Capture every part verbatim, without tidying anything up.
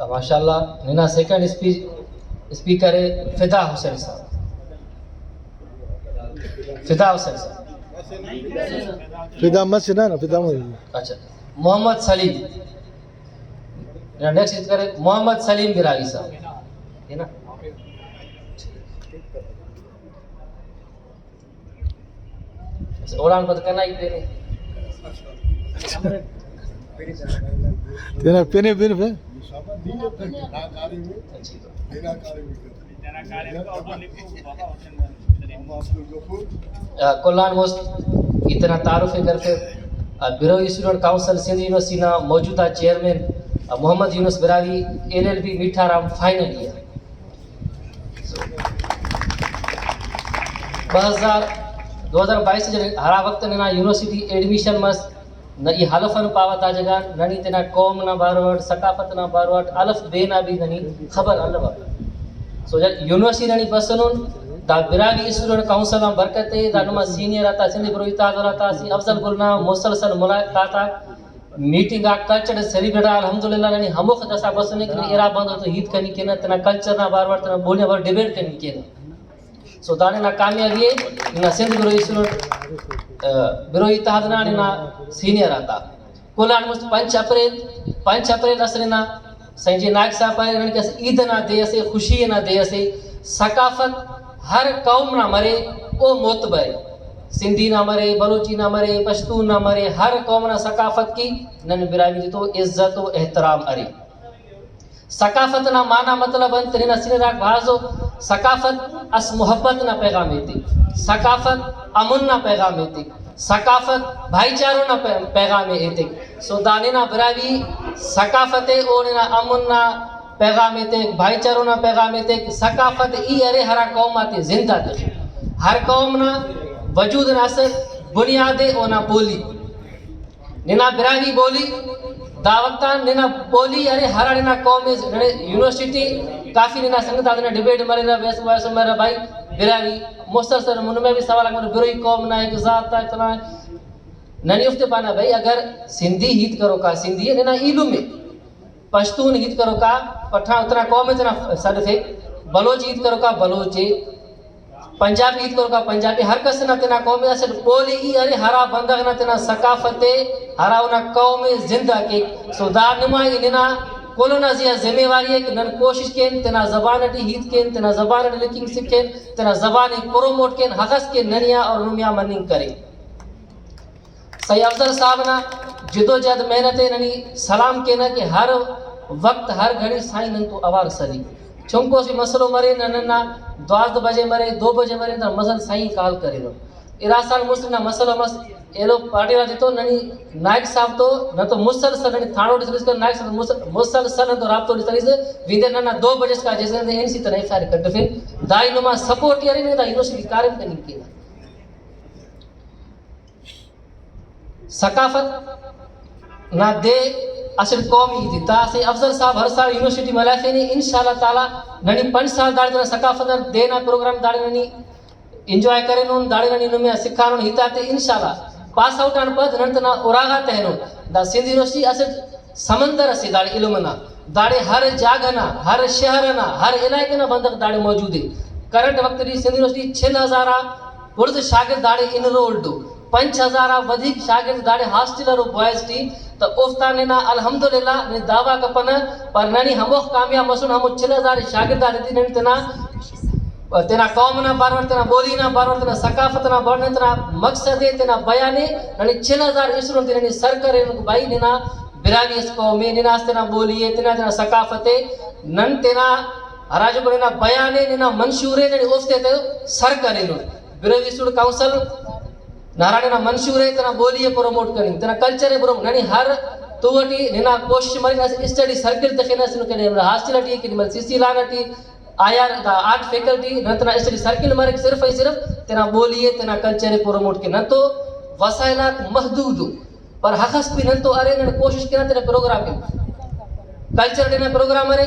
ماشاءاللہ، ننا second speech, speaker ءِ فدا حسین صاحب۔ فدا حسین صاحب۔ فدا مس نا، فدا مس۔ اچھا، محمد سلیم۔ ننا نیکسٹ اسپیکر ءِ محمد سلیم براہوئی صاحب۔ ہے نا؟ اوڑان پد کنا ہی پین ءِ۔ تینا پین ءِ، پین ءِ، پین۔ آ، کل آن مست ای تینا تعارف ءِ کرفے۔ آ، بروئی اسٹوڈنٹ کونسل سندھ یونیورسٹی نا موجودہ چیئرمین، آ، محمد یونس براہوئی، ایل ایل بی میٹھارام فائنل ایئر۔ دو ہزار، دو ہزار بائیس ٹی ہرا وخت ننا یونیورسٹی ایڈمیشن مس، نہ ای حلف ان پاوہ تا جگہ ننی تینا قوم نا باروٹ، ثقافت نا باروٹ، الف بے نا بھی ننی خبر الوہ۔ سو جب یونیورسٹی ننی بسنن، دا براہوئی اسٹوڈنٹ کونسل آن برکت ءِ، دا نما سینئر آتا، سندھ بروئی اتحاد والا تا، سی افضل گل نا مسلسل ملاقات آ، میٹنگ آ، کلچر سیلیبریٹ آ، الحمدللہ ننی ہموخہ داسا بسنے کہ ارا بندغ تو ہیت کننگ کینہ، تینا کلچر نا باروٹ، تینا بولی نا باروٹ ڈیبیٹ کننگ کینہ۔ سو داڑے نا کامیابی ءِ ننا سندھ بروئی اسٹوڈنٹ، آ، بروئی اتحاد نا، ننا سینئر آتا۔ کل آن مست پنچ اپریل، پنچ اپریل اسہ ننا سائیں جی نائب صاحب پارے، نن کہ اسہ عید نا دے اسے، خوشی نا دے اسے، ثقافت ہر قوم نا مرے، او معتبر ءِ۔ سندھی نا مرے، بلوچی نا مرے، پشتون نا مرے، ہر قوم نا ثقافت کی نن براہوئی تے تو عزت و احترام ارے۔ ثقافت نا معنی مطلب انت؟ ننا سینئر آک بھازو، ثقافت اس محبت نا پیغام ایتک، ثقافت امن نا پیغام ایتک، ثقافت بھائی چارو نا پی-، پیغام ایتک۔ سو دا ننا براہوئی ثقافت ءِ، او ننا امن نا پیغام ایتک، بھائی چارو نا پیغام ایتک۔ ثقافت ای ارے ہرا قوم آتے زندہ تخے، ہر قوم نا وجود نا اسہ بنیاد ءِ اونا بولی۔ ننا براہوئی بولی، دا وخت آن ننا بولی ارے ہرا ننا قوم ءِ، ننے یونیورسٹی ٹی کافی ننا سنگت آتے نا ڈیبیٹ مریرہ، بحث مباحثہ مریرہ بھائی، براہوئی مسلسل منہ میں بھی سوال آک مریرہ، براہوئی قوم نا ایک ذات آ فلاں۔ ننے اوفتے پانہ بھائی، اگر سندھی ہیت کروکا سندھی ءِ، ننا ایلم ءِ، پشتون ہیت کروکا پٹھان، اتنا قوم ءِ تینا سڈفک، بلوچ ہیت کروکا بلوچ ءِ، پنجابی ہیت کروکا پنجابی، ہر کس نا تینا قوم ءِ، اسٹ بولی ای ارے ہرا بندغ نا تینا ثقافت ءِ، ہرا اونا قوم ءِ زندہ کیک۔ سو دا نما ای ننا کل ئنا زیہا ذمہ واری ءِ کہ نن کوشش کین تینا زبان ٹی ہیت کین، تینا زبان ٹی لکھنگ سکھین، تینا زبان ءِ پروموٹ کین، ہخس کہ ننیا اور نمیا مننگ کرے۔ سائیں افضل صاحب نا جدوجہد محنت ءِ ننی سلام کینہ کہ ہر وقت ہر گھڑی سائیں نن تو اوار سلی۔ چنکو اسہ مسئلو مرے، نن نا دوازدہ بجے مرے، دو بجے مرے، نن مسئلہ سائیں کال کریرہ۔ ارا سال مسلم نا مسئلہ مس، ایلو پارٹی والا تو ننی نائب صاحب تو نن تو مسلسل ننی تھانو ٹی سلیس کر، نائب صاحب مسل-، مسلسل نن تو رابطہ ٹی سلیس، ویندے نن نا دو بجے اسکا جیسے این سی تنا ایف آئی آر کٹفین۔ دائی نما سپورٹ ای ارے، نن دا یونیورسٹی کاریم کننگ کینہ۔ ثقافت نا دے اسٹ قومی ہیت ءِ۔ تا اسہ افضل صاحب ہر سال یونیورسٹی ملائفینے، انشاءاللہ تعالی ننی پنچ سال داڑے تینا ثقافت نا دے نا پروگرام داڑے ننی انجوائے کرینن، داڑے ننی نمے آ سکھانن ہیت آتے۔ انشاءاللہ پاس آؤٹ آن پد نن تینا اراغا تہنن۔ دا سندھ یونیورسٹی اسٹ سمندر اسے داڑے علم نا، داڑے ہر جاگہ نا، ہر شہر نا، ہر علاقہ نا بندغ داڑے موجود ءِ۔ کرنٹ وقت ٹی سندھ یونیورسٹی چل ہزار آ بڑز شاگرد داڑے انرولڈ ءُ، پنچ ہزار آ ودھیک شاگرد داڑے ہاسٹل ارو بوائز ٹی، تہ اوفتا ننا الحمدللہ نی دعویٰ کپنہ، پر ننی ہموخ کامیاب مسن، ہمو چل ہزار شاگرد آتے ٹی نن تینا، تینا قوم نا باروٹ، تینا بولی نا باروٹ، تینا ثقافت نا باروٹ، تینا مقصد ءِ، تینا بیان ءِ، ننی چل ہزار اسٹوڈنٹ تے ننی سر کرینو کہ بھائی ننا براہوئی اس قوم ءِ، ننا اس تینا بولی ءِ، تینا تینا ثقافت ءِ، نن تینا ہراجو ننا بیان ءِ، ننا منشور ءِ، ننے اوفتے تہ سر کرینن۔ بروی اسٹوڈنٹ کونسل نا ہراڑے نا منشور ءِ تینا بولی ءِ پروموٹ کننگ، تینا کلچر ءِ پروموٹ، ننے ہر تو ٹی ننا کوشش مرے، اسہ اسٹڈی سرکل تخنہ، اسہ کنے ہاسٹل ٹی، کنے سی سی لان ٹی، آئی آر دا آرٹ فیکلٹی، نن تینا اسٹڈی سرکل مریک، صرف ءُ صرف تینا بولی ءِ، تینا کلچر ءِ پروموٹ کے۔ نن تو وسائل آک محدود ءُ۔ پر ہخس بھی نن تو ارے، نن کوشش کنا تینا پروگرام کے۔ کلچر ڈے نا پروگرام ارے،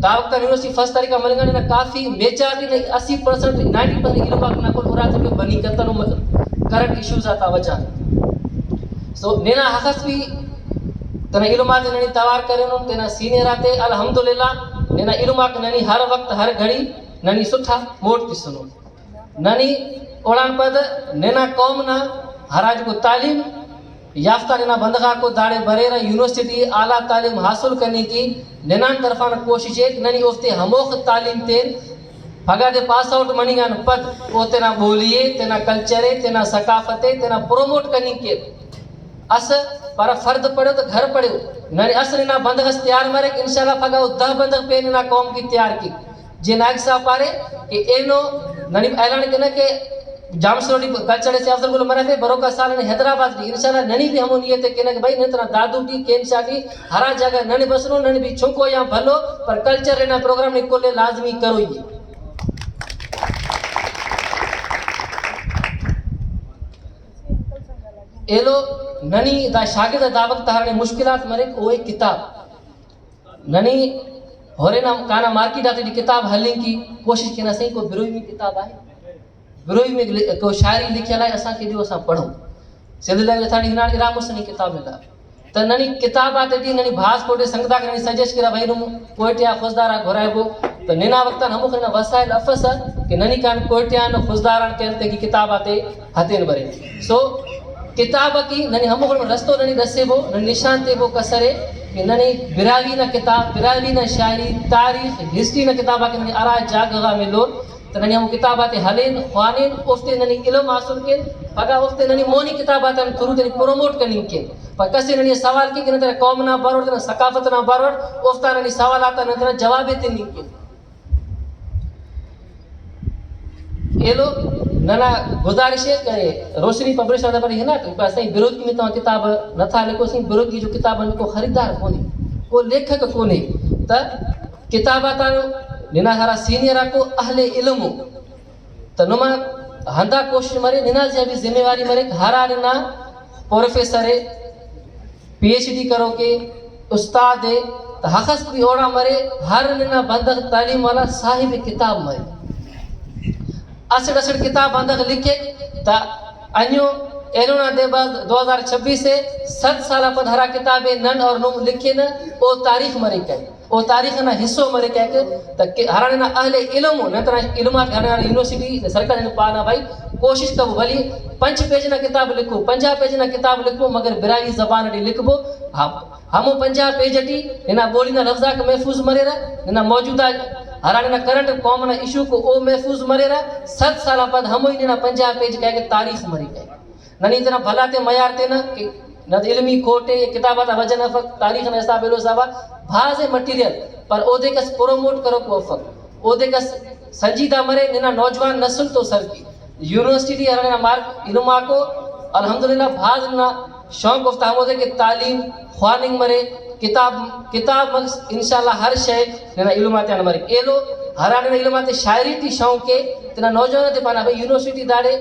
دا وخت یونیورسٹی فرسٹ تاریخ آ ملنگ آ، ننا کافی میجارٹی نے اسی پرسنٹ، نائنٹی پرسنٹ ایلم آک نا کل اراتے کہ بنی کتنو، مطلب کرنٹ ایشوز آتا وجہ۔ سو ننا ہخس بھی تینا علم آتے ننی توار کرینن، تینا سینئر آتے الحمدللہ ننا علم آک ننی ہر وقت ہر گھڑی ننی سٹھا موٹ تسنو۔ ننی اوڑان پد ننا قوم نا ہراٹکو تعلیم یافتہ ننا بندغ آکو داڑے بریرہ، یونیورسٹی ٹی اعلیٰ تعلیم حاصل کننگ کی ننان طرفان کوشش ایک، ننی اوفتے ہموخ تعلیم تین، پگہ دے پاس آؤٹ مننگ آن پد او تینا بولی ءِ، تینا کلچر ءِ، تینا ثقافت ءِ، تینا پروموٹ کننگ کیر۔ اسہ پارہ فرد پڑھو تو گھر پڑھو، ننے اسہ ننا بندغ اس تیار مریک، انشاءاللہ پگہ او دہ بندغ پین ننا قوم کی تیار کیک۔ جی نائب صاحب پارے کہ اینو ننی اعلان کینہ کہ جامشورو ٹی کلچر ڈے سیاف زرگل مرفے، بروکا سال ننے حیدرآباد ٹی، انشاءاللہ ننی بھی ہمو نیت ءِ کینہ کہ بھائی ننے تینا دادو ٹی کین شاہ ٹی ہرا جاگہ ننے بسنو، ننے بھی چنکو یا بھلو، پر کلچر ڈے نا پروگرام نی کل ءِ لازمی کروئی ءِ۔ ایلو ننی دا شاگرد آ دا وخت ہراڑے مشکلات مریک، او ءِ کتاب۔ ننی ہورے نا کانا مارکیٹ آتے ٹی کتاب ہلنگ کی کوشش کینہ، سہی کو بروہی میں کتاب آئے، بروہی میں لکھ-، کو شاعری لکھیل آئے، اساں کے دیو اساں پڑھو۔ سندھ لینگویج اتھاٹی ہناڑ گرا مسنے کتاب نا۔ تہ ننی کتاب آتے ٹی ننی بھاز کوٹے سنگتاک ننی سجیسٹ کرا، بھائی نم کوئٹہ آ خضدار آ گھرائبو۔ تہ ننا وخت آن ہموخہ ننا وسائل افسہ کہ ننی کان کوئٹہ آن خضدار آن کین تیکہ کتاب آتے ہتین برے۔ سو کتاب کی ننی ہموخہ رستو ننی ڈسیبو، ننی نشان تیبو کسرے کہ ننی براہوئی نا کتاب، براہوئی نا شاعری، تاریخ، ہسٹری نا کتاب آ کہ ننی ہرا جاگہ غا ملور، تہ ننے ہمو کتاب آتے ہلین، خوانین، اوفتے ننے علم حاصل کین، پگہ اوفتے ننے مونی کتاب آتان تھرو تینے پروموٹ کننگ کین۔ پگہ کسے ننے سوال کے کہ نن تینا قوم نا باروٹ، تینا ثقافت نا باروٹ، اوفتا ننے سوال آتا نن تینا جواب ءِ تننگ کین۔ ایلو ننا گزارش ءِ کہ روشنی پبلشر آتا بری ہنا کہ بس سائیں بروکی میں تمام کتاب نہ تھا لکھو، سائیں بروکی جو کتاب ان کو خریدار کونی، کو لیکھک کونی۔ تا کتاب آتا ننا ہرا سینئر آکو اہل علم ءُ، تہ نما ہندا کوشش مرے، ننا زیہا بھی ذمہ واری مریک، ہرا ننا پروفیسر ءِ، پی ایچ ڈی کروک ءِ، استاد ءِ، تہ ہخس بھی اوڑا مرے، ہر ننا بندغ تعلیم والا صاحب کتاب مرے۔ اسٹ اسٹ کتاب بندغ لکھک، تہ انیو ایلو نا دے بعد دو ہزار چھبیس ءِ، صد سال آ پد ہرا کتاب ءِ نن اور نم لکھینہ، او تاریخ مریک۔ او تاریخ نا حصو مریک کہ تہ کہ ہراڑے نا اہل علم ءُ، نن تینا علم آک ہراڑے یونیورسٹی سرکار نے پانا بھائی کوشش کبو، بھلی پنچ پیج نا کتاب لکھو، پنجاہ پیج نا کتاب لکھو، مگر براہوئی زبان ٹی لکھبو۔ ہم-، ہمو پنجاہ پیج ٹی ننا بولی نا لفظ آک محفوظ مریرہ، ننا موجودہ ہراڑے نا کرنٹ قوم نا ایشو کو او محفوظ مریرہ۔ صد سال آ پد ہموئی ننا پنجاہ پیج کائک تاریخ مریک۔ ننے تینا بھلا تے میار تینا کہ نت علمی کھوٹے یا کتاب آتا وجہ نا افک، تاریخ نا حساب ایلو حسابا بھاز ءِ مٹیریل، پر اودے کس پروموٹ کروکو افک، اودے کس سنجیدہ مرے، ننا نوجوان نسل تو سر کے۔ یونیورسٹی ٹی ہراڑے نا مارک علم آکو، الحمدللہ بھاز ننا شوق اوفتا ہمودے کہ تعلیم خواننگ مرے، کتاب، کتاب مس انشاءاللہ ہر شے ننا علم آتیان مریک۔ ایلو ہراڑے نا علم آتے شاعری ٹی شوق ءِ، تینا نوجوان آتے پانا بھئی یونیورسٹی داڑے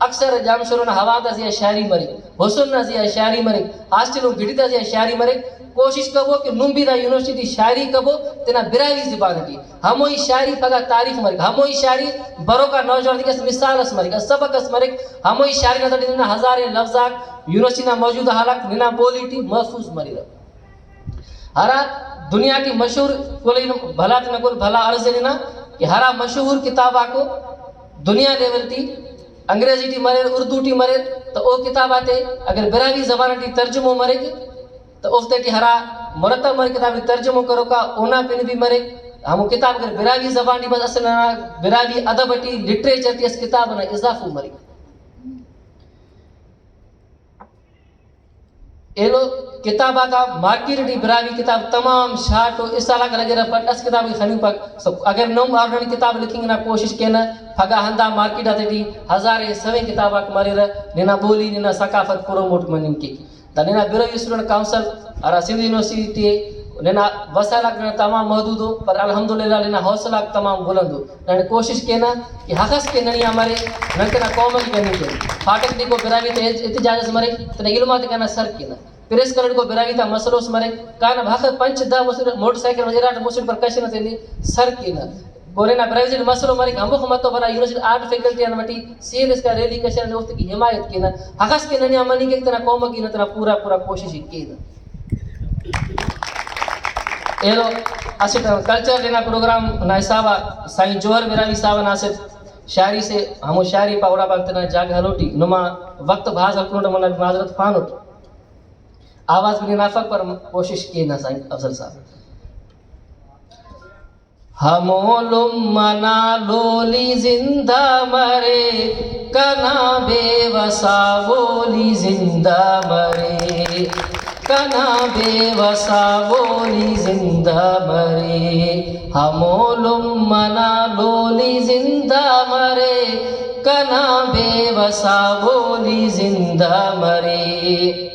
اکثر جامشورو نا حوال تا زیہا شاعری مریک، حسن نا زیہا شاعری مریک، ہاسٹل و گڑی تا زیہا شاعری مریک۔ کوشش کبو کہ نم بھی دا یونیورسٹی ٹی شاعری کبو تینا براہوئی زبان ٹی۔ ہموئی شاعری پگہ تاریخ مریک، ہموئی شاعری بروکا نوجوان تے کہ اسہ مثال اس مریک، اسہ سبق اس مریک، ہموئی شاعری نا تہٹی ننا ہزاریں لفظ آک یونیورسٹی نا موجودہ حال آک ننا بولی ٹی محفوظ مریرہ۔ ہرا دنیا ٹی مشہور، کل اینو بھلا تینا کل بھلا عرض ءِ ننا کہ ہرا مشہور کتاب آکو دنیا لیول ٹی انگریزی ٹی مریر، اردو ٹی مریر، تو او کتاب آتے اگر براہوئی زبان ٹی ترجمو مریک تو اوفتے ٹی ہرا مرتب مریک کتاب ٹی ترجمو کروکا اونا پن بھی مریک۔ ہمو کتاب اگر براہوئی زبان ٹی بس، اصل ننا براہوئی ادب ٹی، لٹریچر ٹی اس کتاب نا اضافو مریک۔ ایلو کتاب آتا مارکیٹ ٹی براہوئی کتاب تمام شارٹ و اسال آک لگرہ، پٹ اس کتاب ءِ خننگ پک۔ سو اگر نم اور نن کتاب لکھنگ نا کوشش کینہ، پگہ ہندا مارکیٹ آتے ٹی ہزاریں سویں کتاب آک مریرہ، ننا بولی، ننا ثقافت پروموٹ مننگ کیک۔ دا ننا بروئی اسٹوڈنٹ کونسل ہرا سندھ یونیورسٹی ٹی ءِ، ننا وسائل آک ننا تمام محدود ءُ، پر الحمدللہ ننا حوصلہ آک تمام بلند ءُ۔ نن کوشش کینہ کہ ہخس کہ ننی آ مرے، نن تینا قوم ءِ کننگ کینہ۔ پھاٹک ٹی کو براہوئی تا احتجاج اس مرے، تینا علم آتے کنا سر کینہ۔ پریس کلب کو براہوئی تا مسئلہ اس مرے، کانا ہخس پنچ دہ مسئلہ موٹر سائیکل وغیرہ ٹی مسئلہ پر کشنہ تینے سر کینہ۔ گورے نا براہوئی ٹی مسئلہ مرے کہ ہموخ متو بنا یونیورسٹی آرٹ فیکلٹی آن وٹی سی ایل ایس کا ریلی کشنہ نے اوفتے کی حمایت کینہ۔ ہخس کہ ننی آ مننگ کیک تینا قوم ءِ کہ نن تینا پورا پورا کوشش ءِ کینہ۔ ایلو اسٹ کلچر ڈے نا پروگرام نا حساب آ سائیں جوہر براہوئی صاحب نا اسٹ شاعری سے ہمو شاعری پا، اوڑا بان تینا جاگہ ہلوٹی۔ نما وقت بھاز ہلکنوٹا، منہ معذرت خوانوٹ۔ آواز بھی نافک پر کوشش کینا سائیں افضل صاحب۔ ہمو لمہ نا لولی زندہ مرے، کنا بے وسا بولی زندہ مرے، کنا بے وسا بولی زندہ مرے۔ ہمو لمہ نا لولی زندہ مرے، کنا بے وسا بولی زندہ مرے۔